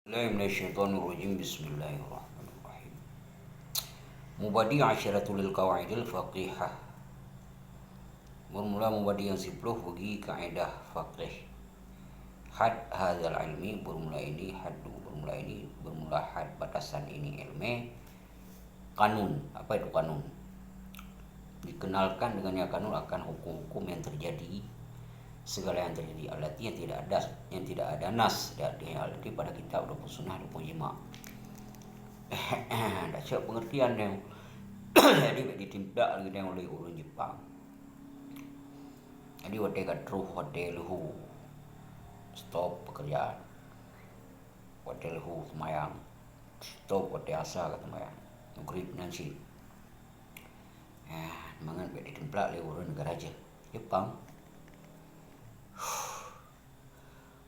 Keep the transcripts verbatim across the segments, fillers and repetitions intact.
Bismillahirrahmanirrahim. Mubadi' asyaratul qawaidil faqihah. Bermula mubadi' nyang siploh bagi kaedah faqih. Had hadzal ilmi, bermula ini, haddu, bermula ini, bermula had, batasan ini ilmu. Kanun, apa itu kanun? Dikenalkan dengannya kanun akan hukum-hukum yang terjadi, segala yang terjadi, allati, yang tidak ada, yang tidak ada nas, tidak ada allati pada kitab ataupun sunnah ataupun ijma'. Dak cok pengertian dia. Jadi, bèk ditimplak lagi dia oleh ureueng Jepang. Jadi, watèe ka troh, watèe leuhô, stop pekerjaan. Watèe leuhô seumayang, stop, watèe asa ka seumayang, maghrib nan cit. Ah, mangat bèk ditimplak lé ureueng negara jih. Jepang.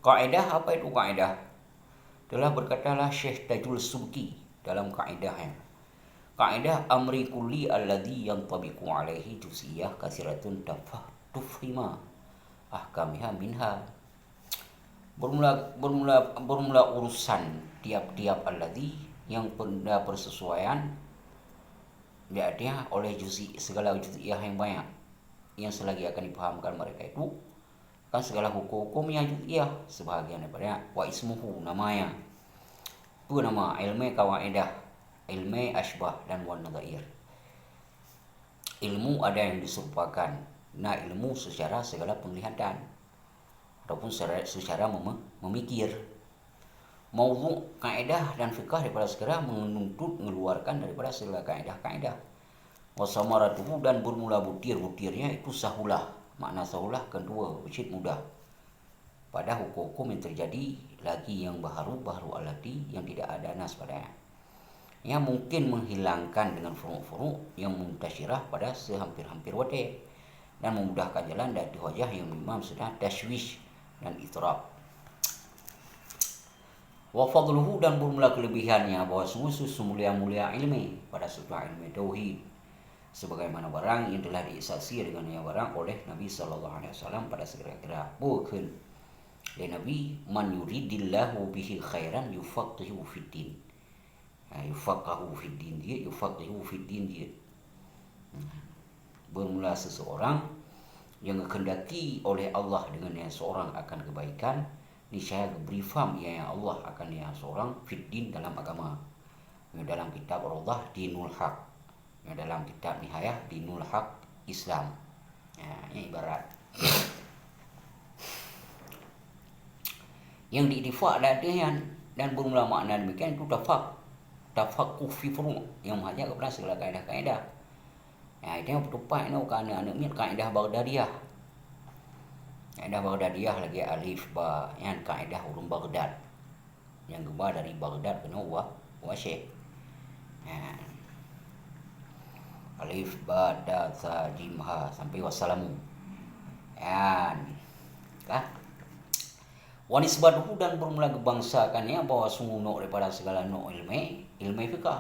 Kaedah, apa itu kaedah? Telah berkatalah Syekh Tajul Subki dalam kaedah yang, kaedah amri kulli alladzi yantabiqu alaihi juz'iyah katsiratun tafah-, tufhima ahkamiha minha. Bermula, bermula, bermula urusan tiap-tiap alladzi yang per-, persesuaian dia, dia oleh juz'i, segala juz'iyah yang banyak yang selagi akan dipahamkan mereka itu, kan segala hukum-hukum yang juz'iyah sebahagian daripada wa ismuhu, namanya. Apa nama? Ilmu kawaidah, ilmu asybah dan wan nadhair. Ilmu ada yang diserupakan, nah, ilmu secara segala penglihatan ataupun secara, secara meme-, memikir. Maudhu' kaedah dan fikah daripada segala menuntut, mengeluarkan daripada segala kaedah-kaedah. Wa samaratuhu, dan bermula butir-butirnya itu sahulah. Makna sahulah kan dua, cit mudah. Pada hukum-hukum yang terjadi lagi yang baharu, baharu allati, yang tidak ada nas padanya. Yang mungkin menghilangkan dengan furu'-furu' yang muntasyirah pada sehampir-hampir watèe dan memudahkan jalan datu hajah yang memang sedang tashwish dan itirab. Wa fadluhu, dan bermula kelebihannya bahwa sungguh semulia-mulia ilmu pada sebuah ilmu tauhid. Sebagaimana barang yang telah disaksi dengan yang barang oleh Nabi sallallahu alaihi wasallam pada segala kira. Bukan. Lé Nabi, "Man yuridillahu bihi khairan yufaqihu fiddin." Ha, yufaqqahu fiddin jeuet, yufaqihu fiddin jeuet. Bermula seseorang yang dikehendaki oleh Allah dengan yang seorang akan kebaikan, niscaya geubri faham ia yang Allah akan yang seorang fiddin dalam agama. Dalam kitab Rawdah Dinul Haq. Dalam kitab Nihayah Dinul Haq Islam. Ha, ini ibarat. Yang ditifak dah ada yang dan bermula makna demikian itu tafak, tafakuh fi furu' yang menghajar kepada segala kaedah-kaedah. Ya, itu yang bertupat ini bukan aneuk-aneuk miet kaedah Baghdadiyah. Kaedah Baghdadiyah lagi alif ba yang kaedah ureueng Baghdad. Nyang geuba dari Baghdad keunoe wa, wa Syekh. Ha. Alif, ba, da, sa, jim, ha, sampai wassalamu. Yan. Kah? Wa nisbatuhu dan bermula geubangsakannya bahwa sungguh nok daripada segala nok ilmu, ilmu fikah.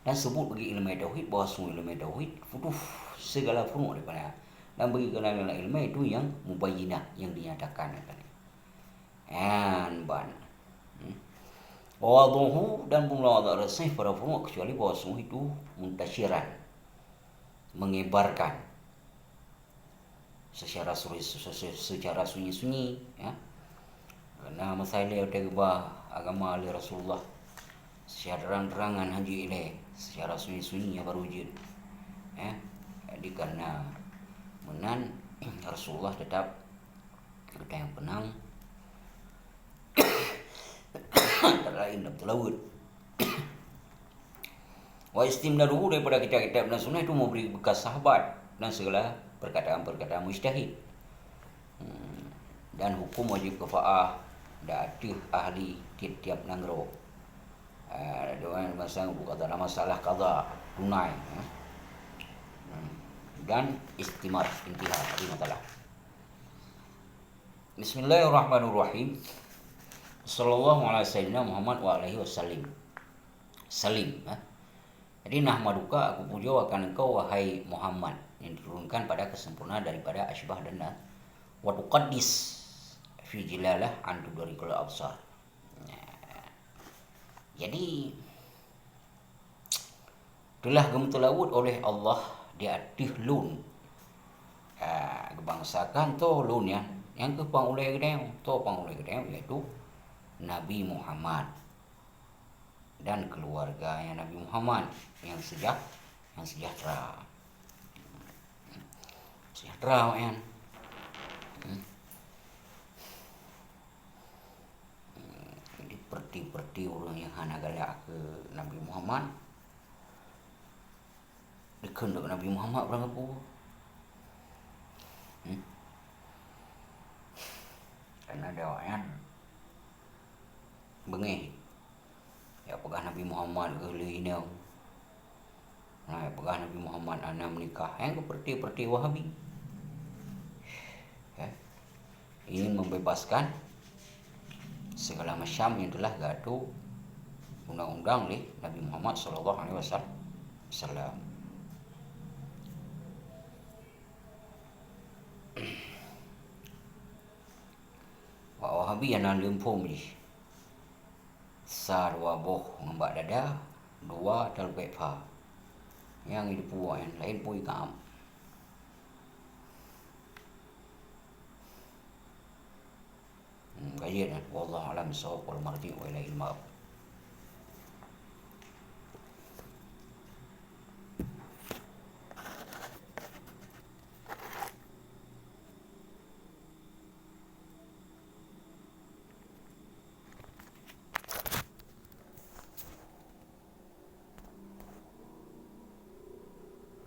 Dan sebut bagi ilmu tauhid bahwa sungguh ilmu tauhid futuh segala furu' daripada. Dan bagi kenal ilmu itu yang mubayyinah, yang dinyatakan. Yan ban. Hmm. Wa wadhuhu dan bermula wadha reseh pada furu' kecuali bahwa sungguh itu muntasyiran, menyebarkan secara suri-, se-, se-, secara sunyi-sunyi, ya. Karena masa ilée watée geuba agama lé Rasulullah secara terang-terangan hana jeuet ilée, secara sunyi-sunyi nyang baru jeuet. Ya. Jadi karena meunan Rasulullah tetap geutanyoe peunang antara lain lam teulaweuet. Wa istimdaduhu daripada kitab-kitab dan sunnah itu memberi bekas sahabat dan segala perkataan-perkataan mujtahid. Hmm. Dan hukum wajib kafaah dan ateueh ahli tiap-tiap nanggroe. Ah, dengan masa bukan dalam masalah qada, tunai, ya. Hmm. Dan istimar, intiha, tadi masalah. Bismillahirrahmanirrahim. Sallallahu ala sayyidina Muhammad wa alihi wasallim. Salim, ha? Jadi, nahmaduka, aku puja akan engkau, wahai Muhammad, yang diturunkan pada kesempurnaan daripada asybah dan nas. Wa tuqaddis fi jilalah an tudrikul absar. Ya. Jadi, telah geumeuteuraweuet oleh Allah di ateueh lôn. Ah, geubangsakan toh lôn nyan, nyang keuh pang ulée geutanyoe, toh pang ulée geutanyoe, yaitu Nabi Muhammad dan keuluwarga Nabi Muhammad nyang seujah-, nyang seujahtera. Seujahtera awaknyan. Hmm. Jadi, peureuti-peureuti ureuëng nyang hana galak keu Nabi Muhammad, dikheun lé Nabi Muhammad barang gapu. Hmm? Karena di awaknyan beungéh. Nyang peugah Nabi Muhammad geuh lé inong. Nah, nyang peugah Nabi Muhammad hana meunikah. Nyang keuh peureuti-peureuti Wahabi. Ya. Ingin membebaskan segala macam yang telah geuatur undang-undang lé Nabi Muhammad sallallahu alaihi wasallam. Wak Wahabi hana leumpôm jih. Sa dua boh ngon bak dada, dua taleumpet pha. Nyang jiteupeue nyan laén peue ikam. Hmm, ka jeuet nyan. Wallahu a'lam bissawab, wal marji'u ilaihil ma'ab.